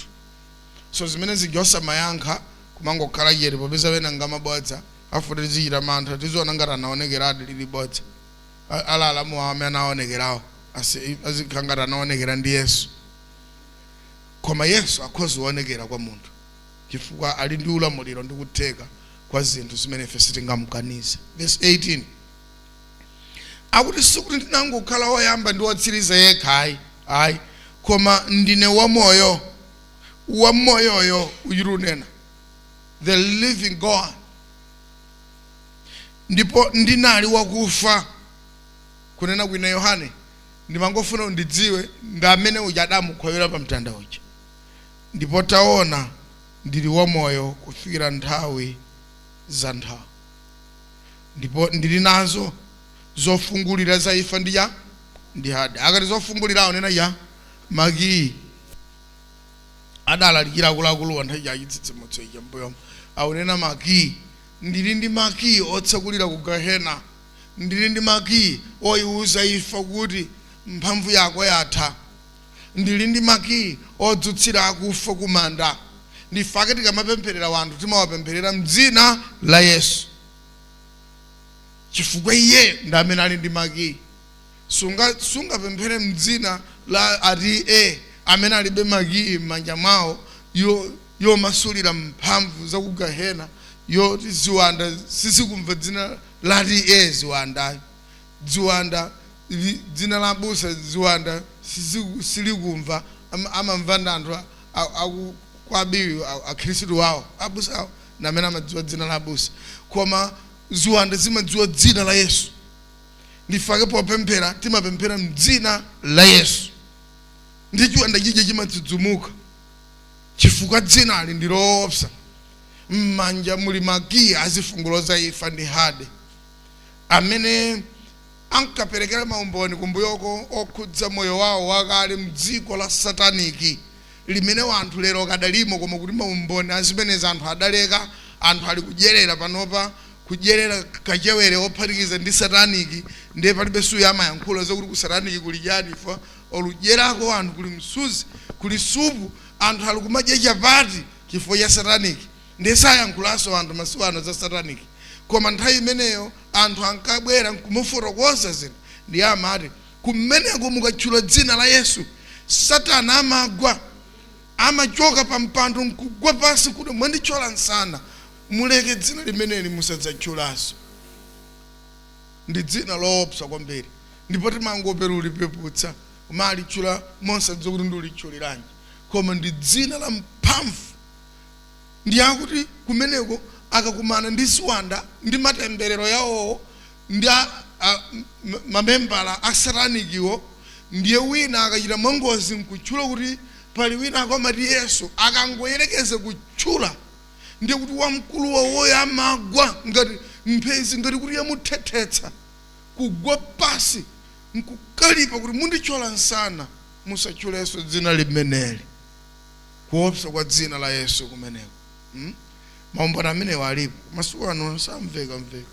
So zimene zija osamayankha, kumangokhala chete, popeza wena ngamabodza afuti tizichita mantha, tiziona ngati anaonekeradi lili bodza. Alalamu awo amene anaonekerawo azikhala ngati anaonekera ndi Yesu. Koma Yesu akhoza kuonekera kwa munthu chifukwa ali ndi ulamuliro ndi kutheka kwa zinthu zimene ife sitingamukanize. Verse 18 akuti sikuti ndinangokhala woyamba ndi wotsiriza yekha ayi, ayi, koma ndine wamoyo, wamoyoyo uchiti unena the living God, ndipo ndinali wakufa. Kunena kwina, Yohane ndimangofuna ndidziwe ndi amene uja adamukhomera pa mtanda uja. Ndipo taona, ndili wamoyo kufikira nthawi za nthawi, ndipo ndili nazo zofungulira za imfa ndi ya ndi hade. Akati zofungulira aonena ya makiyi. Adalalikira akuluakulu anthu aja chitsitsimutso icha mbuyomo, akunena makiyi. Ndili ndi makiyi otsekulira ku gahena, ndili ndi makiyi oyiuza imfa kuti mphamvu yako yatha, ndili ndi makiyi odzutsira akufa kumanda. Ndifake tikamapempherera wanthu timawapempherera mdzina la Yesu, chifukwa iye ndi amene ali ndi makiyi. Sungapemphere mdzina la ati e amene alibe makiyi m'manja mwawo yomasulira mphamvu za ku gahena, yoti ziwanda sizikumva dzina lati e ziwandayo. Ziwanda dzina la abusa ziwanda silikumva, amamva ndi anthu kwabiwi akhristu wawo, abusa awo ndi amene amadziwa dzina la abusa, koma ziwanda zimadziwa dzina la Yesu. Ndifake popemphera timapemphera mdzina la Yesu, ndi chiwanda chija chimadzudzumuka, chifukwa dzinali ndi loopsa. M'manja muli makiyi azifungulo za imfa ndi hade. Amene ankaperekera maumboni kumbuyoko okhudza moyo wawo wakale mdziko la sataniki limene wanthu lero kadalimo, koma kuti maumboni azimenezi anthu adaleka. Anthu ali kudyerera panopa, kudyerera kachewere ophatikiza ndi sataniki, ndiye palibe suyo amayankhula zakuti ku sataniki kuli chani. Fa oludyerako anthu kuli msuzi, kuli supu, anthu ali kumadya chapati chifukwa cha sataniki, ndiye sayankhulanso anthu masiku ano za sataniki. Koma nthawi imeneyo anthu ankabwera nkumufotokoza zinthu, ndiye amati kumeneko mukatchula dzina la Yesu Satana amagwa, amachoka pa mpando nkugwa pansi kuti mwandithyola msana, muleke dzina limeneli, musadzatchulanso. Ndi dzina loopsa kwambiri, ndipo timangopera ulipeputsa, umalitchula mosadziwa kuti ndiulitchuliranji, koma ndi dzina la mphamvu. Ndi akuti kumeneko akakumana ndi ziwanda ndi matemberero yawowo ndi mamembala a satanikiwo, ndiye wina akachita mwangozi nkutchula kuti pali wina akamati Yesu, akangoyerekeza kutchula ndiye kuti wamkulu wawoyo amagwa ngati mphezi, ngati kuti yamuthethetsa, kugwa pasi nkukalipa kuti mundithyola msana. Musatchulenso dzina limeneli. Kuopsa kwa dzina la Yesu kumeneko. Maumboni amenewo alipo. Masiku ano samveka mveka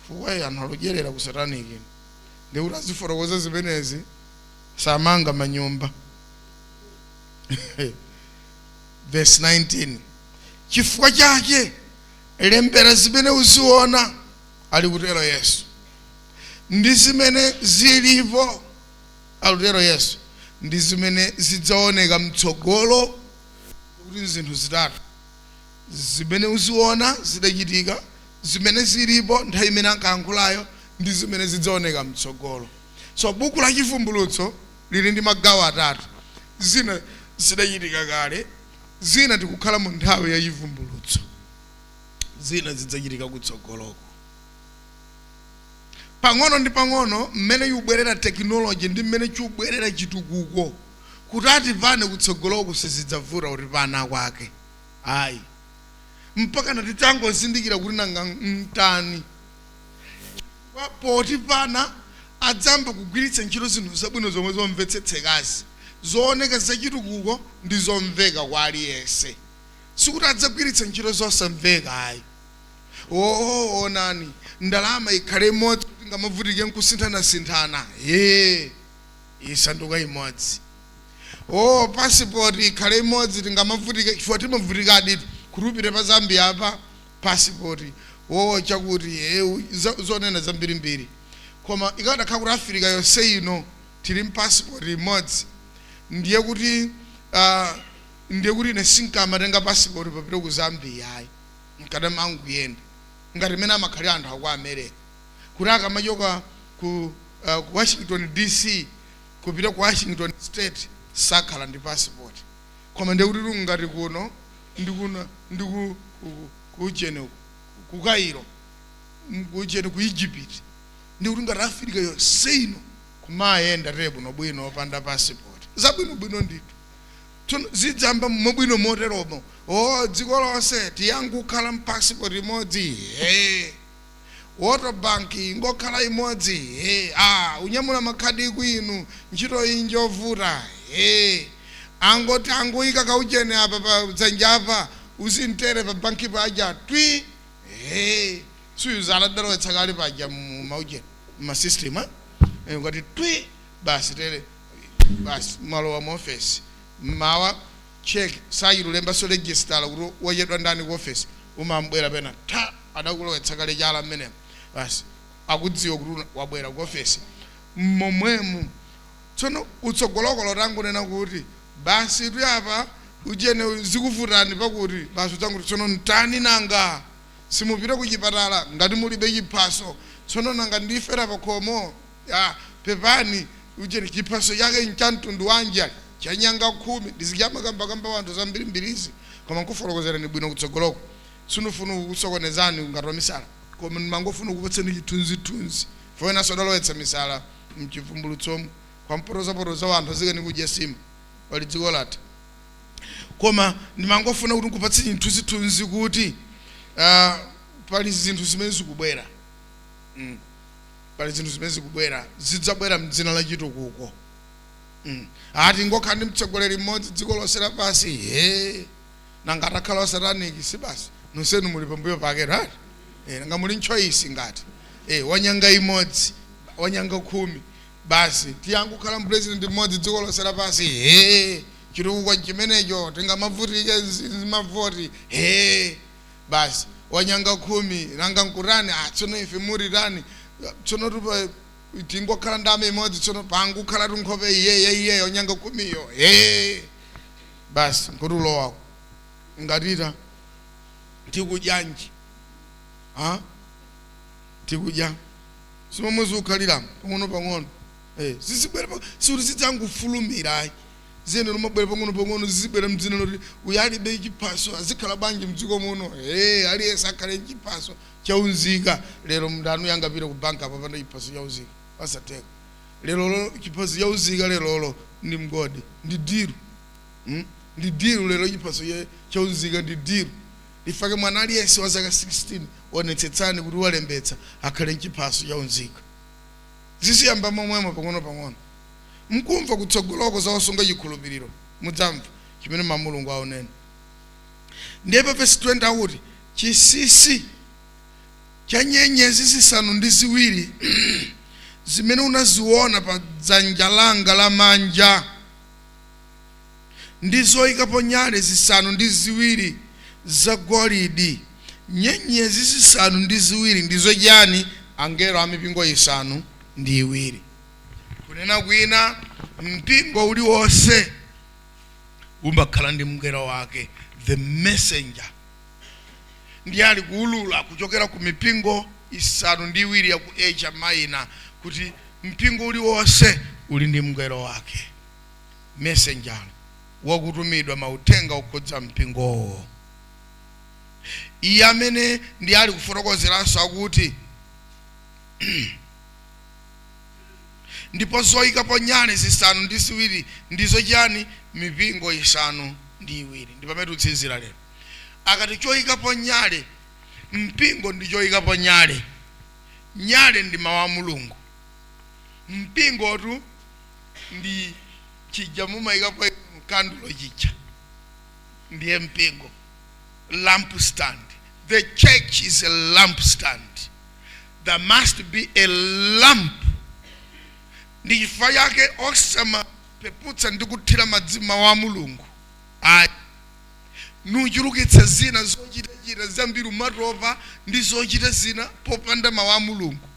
chifukwa anthu alodyerera ku satanic, ndikuti azifotokoza zimenezi samanga manyumba. Verse 19: "Chifukwa chake lembera zimene uziona," ali kutero Yesu, "ndi zimene zilipo," akutero Yesu, "ndi zimene zidzaoneka mtsogolo." Kuti zinthu zitatu: zimene uziona zidachitika, zimene zilipo nthawi imene ankayankhulayo, ndi zimene zidzaoneka mtsogolo. So buku la Chivumbulutso lili ndi magawo atatu. Zina zidachitika kale, zina tikukhala mu nthawi ya chivumbulutso, zina zidzachitika kutsogoloko. Pang'ono ndi pang'ono, mmene ikubwerera technology ndi mmene chikubwerera chitukuko, kuti atipane kutsogoloko sizidzavuta kuti pana kwake ayi, mpaka natitangozindikira kuti nanga mtani. Poti pana adzamba kugwiritsa ntchito zinthu zabwino zomwe zomvetsetsekazi, zooneka zachitukuko ndi zomveka kwa aliyense. Sikuti adzagwiritsa ntchito zosamveka ayi. Oo, onani, ndalama ikhale imodzi kuti ngamavutike nkusinthanasinthana. Ye isanduka imodzi. O, passport ikhale imodzi, tingamavutike chifukwa timavutikadi kuti upite pa Zambia apa passport o chakuti zonena zambirimbiri. Koma ikadakhala kuti Africa yonse ino tili mpassport imodzi, ndiye kuti ine sinkamatenga passport papita ku Zambia ayi, nkadamanguyenda ngati mmene amakhalira anthu aku America, kuti akamachoka ku Washington DC kupita ku Washington State sakhala ndi passport. Koma ndiye kuti ngati kuno ndikuna ndiku kuchene ku Cairo, kuchene ku Egypt, ndikuti ngati Africa yonse ino kumayenda tele bwinobwino opanda passport, zabwinobwino ndithu. Tsono zidzamba mobwino moteromo. O, dziko lonse tiyangukhala mpassport imodzi, he, water bank ingokhala imodzi, he, ah, unyamula makhadi kwinu, ntchito iyi njovuta, he, angoti angoyika kauchene apa pa dzanja apa, uzintere pa banki paja twi, he, suyuzala dalowetsa kale paja mu mauchene ma system, eh? Ngati twi, basi, tere basi, mwalowa mu office. Mawa check sayilulembaso registrar kuti wachedwa ndani ku office. Umambwera pena ta adakulowetsa kale chala mmenemo, basi, akudziwa kuti wabwera ku office momwemo. Tsono kutsogoloko tangonena kuti basi tuyapa uchene zikuvutani pakuti basi udzanguti tsono mtani nanga simupita ku chipatala ngati mulibe chiphaso? Tsono nanga ndifera pakhomo ya pepani, uchene chiphaso chake ncha mtundu wanji ali chanyanga 10 ndizichamakambakamba wanthu zambirimbirizi. Koma nkufotokozerani bwino kutsogoloko, sindifuna kukusokonezani ngati wamisala, koma ndimangofuna kukupatsani chithunzithunzi. Foyenaso adalowetsa misala mchivumbulutsomo kwampotozapotoza wanthu azikani kudya sima pali dziko latha. Koma ndimangofuna kuti nkupatse chithunzithunzi kuti pali zinthu zimene zikubwera. Pali zinthu zimene zikubwera, zidzabwera mdzina la chitukuko. Ati ngokhala ndi mtsogoleri mmodzi dziko lonse lapansi, he, nanga atakhala wasatanic si basi nonsenu muli pambuyo pake, right? Nanga muli nchoice ngati wanyanga imodzi, wanyanga 10, basi tiyangukhala mpresident mmodzi dziko lonse lapansi, he, chitukuko chimenecho, tingamavutike mavoti, he, basi wanyanga 10, nanga nkurani? Ah, tsono ife muritani? Tsono tupa tingokhala ndame imodzi, tsono pangukhala tunkhope iye iye wanyanga 10yo, he, basi nkuti ulowako ngatita tikudyanji? Ha, tikudya simomwe zikukhaliramo pang'ono pang'ono. Zizibwera sikuti zidzangofulumira ayi, ziyene lomabwera pang'ono pang'ono. Zizibwera mdzina loti uyu alibe chiphaso azikhala bwanji mdziko muno? Hey, aliyense akhale chiphaso chaunzika. Lero mndani yangapite ku banka apapanda chiphaso chaunzika? Pasatheka. Lerolo chiphaso chaunzika lerolo ndi mgodi, ndi deal, Ndi deal lero, chiphaso chaunzika ndi deal. Ifake mwana aliyense wa zaka 16 onetsetsani kuti walembetsa akhale mchiphaso chaunzika. Ziziyamba momwemo pang'ono pang'ono. Mkumva kutsogoloko za osunga chikhulupiriro, mudzamva chimene mawu a Mulungu aunena. Ndiye pa vesi 20 akuti chinsinsi cha nyenyezi 7 zimene unaziona pa dzanja langa lamanja ndi zoyikapo nyale 7 zagolidi. Nyenyezi 7 ndizo chani? Angelo a mipingo 7. Kunena kwina, mpingo uliwonse umakhala ndi mngelo wake, the messenger. Ndiye ali kuulula kuchokera ku mipingo 7 ya ku Asia Minor kuti mpingo uliwonse uli ndi mngelo wake, messenger wakutumidwa mauthenga okhudza mpingowo. Iye amene ndi ali kufotokozeranso akuti, ndipo zoyikapo nyale 7 ndizo chani? Mipingo 7. Ndi pamene tikutsizira lero. Akati choyikapo nyale, mpingo ndi choyikapo nyale. Nyale ndi mawu a Mulungu. Mpingotu ndi chija mumayikapo kandulo chija, ndiye mpingo, lamp stand. The church is a lamp stand. There must be a lamp. Ndi chifukwa chake osamapeputsa ndi kuthira madzi mawu a Mulungu ayi, nuchulukitsa zina zochitachita zambiri, umatopa ndi zochita zina popanda mawu a Mulungu.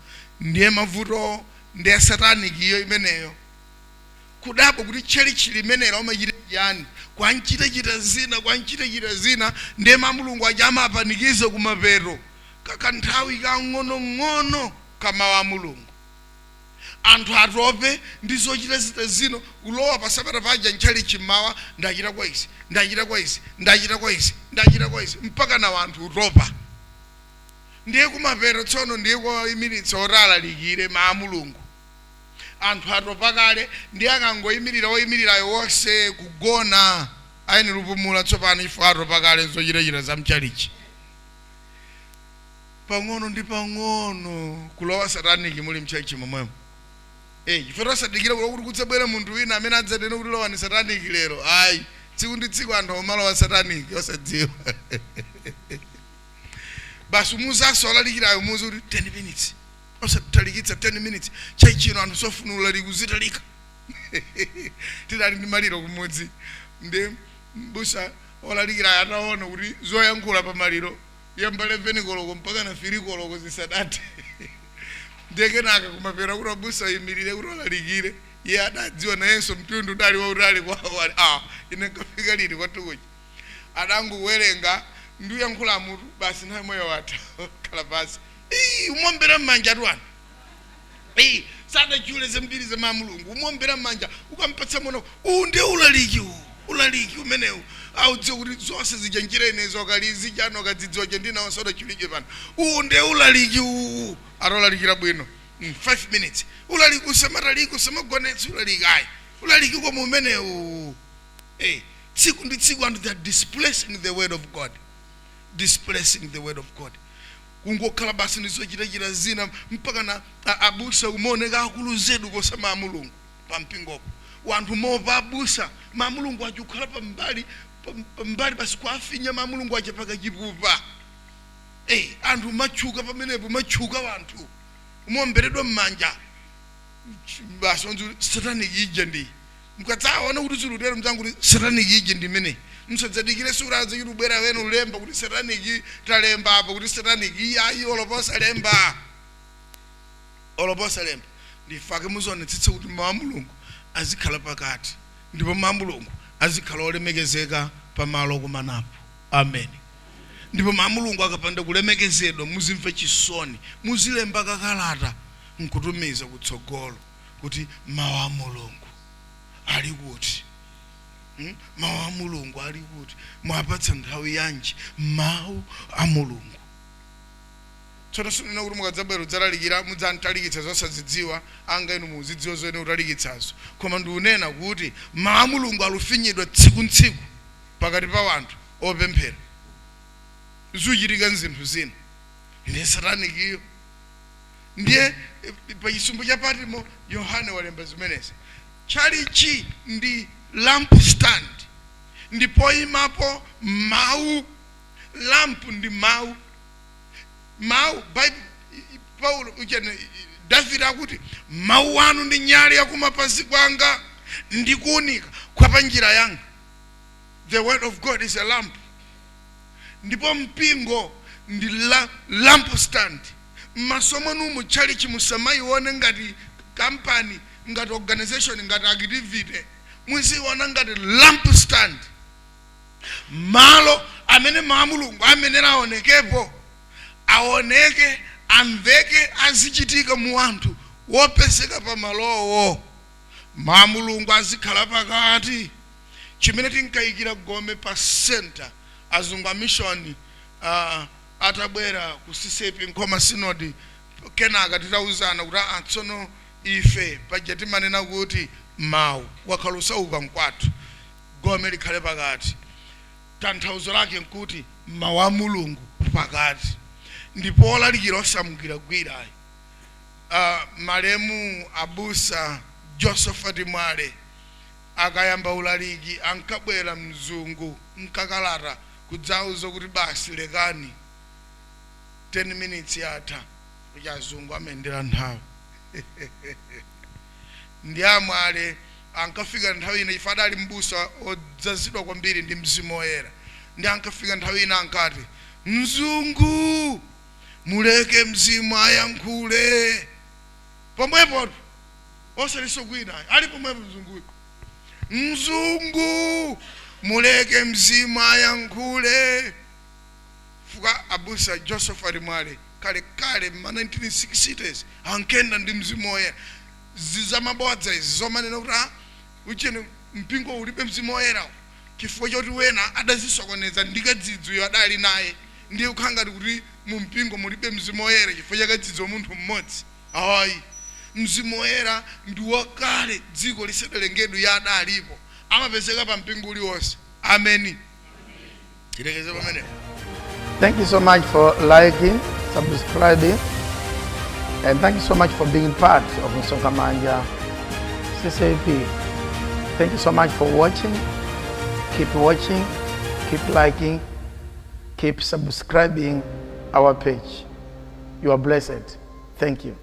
Ndiye mavuto, ndiye satanic iyo imeneyo. Kudabwa kuti tchalitchi limenelo amachita chiyani? Kwanchitachita zina, kwanchitachita zina. Ndiye ma Mulungu aja amapanikiza kumapeto kakanthawi kang'onong'ono kamawu a Mulungu, anthu atope ndi zochita zita zino. Kulowa pa sabata paja ntchalitchi mmawa, ndachita kwa izi, ndachita kwa izi, ndachita kwa izi, ndachita kwa izi, mpaka nawo anthu utopa. Ndiye kumapeto tsono ndiye koyimiritsa oti alalikire mawu a Mulungu, anthu atopa kale. Ndiye akangoyimirira, woyimirirayo wonse kugona, ayenera kupumula tsopano chifukwa atopa kale zochitachita za mchalichi. Pang'ono ndi pang'ono kulowa satanic muli mchalichi momwemo. Chifukwa tosadikira kuti kudzabwera munthu wina amene adzatene kuti lowani satanic lero, ayi. Tsiku ndi tsiku anthu amalowa satanic osadziwa. Basi, umuzaso olalikirayo, umuze kuti 10 minutes, osatalikitsa 10 minutes. Chaichino anthu sofuna ulaliki kuzitalika. Tidali ndi maliro kumudzi, ndi mbusa olalikirayo ataona kuti zoyankhula pa maliro yamba 11 koloko mpaka na 3 koloko zisadathe, ndiye kenaka kumapera kuti abusa ayimirire kuti olalikire, iye adadziwa nayenso mtundu udali wautali kwawo. Ali, ah, ine nkafika liti kwathukuchi? Adangowerenga ndi uyankhula mutu basi, nthawi moyo watha, khala pasi. Ii, umombera m'manja atu anthu. Ii, sadachule zambiri za mawu a Mulungu, umombera m'manja ukampatsa mono. Uwu ndiye ulaliki, uwu ulaliki umenewu audziwa kuti zonse zija njira inezo akalizi chano akadzidziwa chendinawo sadachulidwe pano. Uwu ndiye ulaliki uwu, atolalikira bwino. 5 minutes ulaliki, usamataliki, usamagonetse ulaliki ayi, ulaliki koma umenewu. Tsiku ndi tsiku anthu they are displacing the word of God, displacing the word of God. Kungokhala basi ndi zochitachita zina, mpaka na abusa kumaoneka akulu zedu kosa ma Mulungu pa mpingopo. Wanthu mopa abusa, ma Mulungu achikhala pambali, pambali basi, kwafinya ma Mulungu aja pakachipupa. Anthu matchuka pamenepo, matchuka wanthu umaomberedwa m'manja basi. Onzi kuti satanic ija ndi mukadzaona kuti zilutero mzangu, kuti satanic ija ndi imeneyi. Msadzadikire suraza kuti ubwera wene ulemba kuti satanic, talemba apo kuti satanic. Iyayi, oloposa lemba, oloposa lemba. Ndifake muzionetsetse kuti mawu a Mulungu azikhala pakati, ndipo mawu a Mulungu azikhala olemekezeka pamalo okumanapo. Amen. Ndipo mawu a Mulungu akapanda kulemekezedwa, muzimva chisoni, muzilemba kakalata nkutumiza kutsogolo kuti mawu a Mulungu ali kuti? Mawu a Mulungu ali kuti? Mwapatsa nthawi yanji mawu a Mulungu? Tsono sinena kuti mukadzabwera udzalalikira mudzantalikitsa zosazidziwa anga, inu muzidziwa zoene kutalikitsazo, koma ndikunena kuti mawu a Mulungu alufinyidwa tsiku ntsiku pakati pa wanthu opemphera. Zikuchitika nzinthu zina ndi satanic iyo. Ndiye pa chisumbu cha Patimo Yohane walemba zimenezi. Tchalichi ndi lampstand, ndi poyimapo mawu. Lamp ndi mawu. Mawu, Bible, Paulo uchene, Davide akuti, "Mawu anu ndi nyale yakumapazi kwanga ndi kuwunika kwa pa njira yanga." The word of God is a lamp. Ndipo mpingo ndi lampstand. Mmaso mwanumu tchalichi musamayione ngati kampani, ngati organization, ngati activity. Muziona ngati lampstand, malo amene mawu a Mulungu amenera aonekepo, aoneke, amveke, azichitika mu anthu wopezeka pa malowo. Mawu a Mulungu azikhala pakati. Chimene tinkayikira gome pa center, azungu a mission atabwera ku CCAP Nkhoma Synod, kenaka titauzana kuti tsono ife paja timanena kuti mawu wakhala usauka mkwathu, gome likhale pakati. Tanthauzo lake nkuti mawu a Mulungu pakati, ndipo olalikira osamugwira gwirayi. Malemu abusa Josephat Mwale akayamba ulaliki, ankabwera mzungu mkakalata kudzauza kuti, "Basi, lekani, 10 minutes yatha," kuti azungu amendera nthawi. Ndi amwale ankafika nthawi ina, ife adali mbusa odzazidwa kwambiri ndi Mzimu Woyera, ndi ankafika nthawi ina ankati, "Mzungu, muleke mzimu ayankhule." Pomwepo, osaliso kwina, ali pomwepo mzunguyo, "Mzungu, muleke mzimu ayankhule." Fuka abusa Josephat Mwale kale kale ma 1960s ankenda ndi Mzimu Woyera. Zizamabodza izi zomanena kuti uchene mpingo ulibe Mzimu Woyera, chifukwa choti wena adazisokoneza ndi kadzidziyo adali naye, ndiye kukhala ngati kuti mu mpingo mulibe Mzimu Woyera chifukwa cha kadzidzo munthu mmodzi. Ayi, Mzimu Woyera ndi wakale, dziko lisadalengedwe ya adalipo, amapezeka pa mpingo uliwonse. Ameni. Tilekeze pamenepo. Thank you so much for liking, subscribing, and thank you so much for being part of Msonkhamanja CCAP. Thank you so much for watching. Keep watching, keep liking, keep subscribing our page. You are blessed. Thank you.